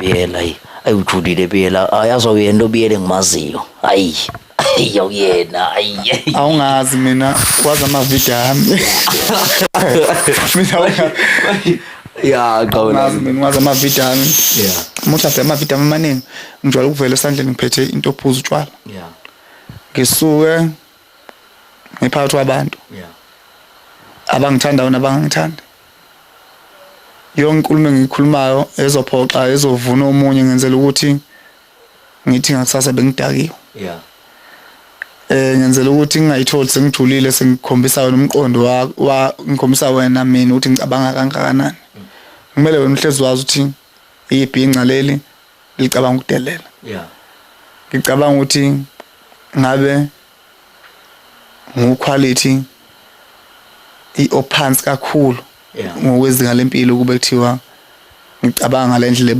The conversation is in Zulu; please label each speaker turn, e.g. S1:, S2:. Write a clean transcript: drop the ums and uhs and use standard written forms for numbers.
S1: Biyela, ayi, ayi, ujulile Biyela. Ayazi, awuyena lo Biyela engimaziyo. Ayi, ayi, awuyena, ayi.
S2: Awungazi mina, wazi amavidiyo ami mina.
S1: Ya, qawela.
S2: Awungazi mina, wazi amavidiyo ami. Uma uthi amavidiyo ami amaningi, ngijwayele ukuvela esandleni ngiphethe into ophuza utshwala. Ngisuke ngiphakathi kwabantu abangithandayo nabangangithandi. Yonke inkulumo engiyikhulumayo ezophoxa, ezovuna omunye, ngenzela ukuthi ngithi ngakusasa bengidakiwe. Ngenzela ukuthi ngingayitholi sengijulile, sengikhombisa wena umqondo wa ngikhombisa wena mina ukuthi ngicabanga kangakanani. Kumele wena uhlezi wazi ukuthi ibhinca leli licabanga ukudelela. Ngicabanga ukuthi ngabe ngu-quality ophansi kakhulu ngokwezinga lempilo kube kuthiwa ngicabanga ngale ndlela.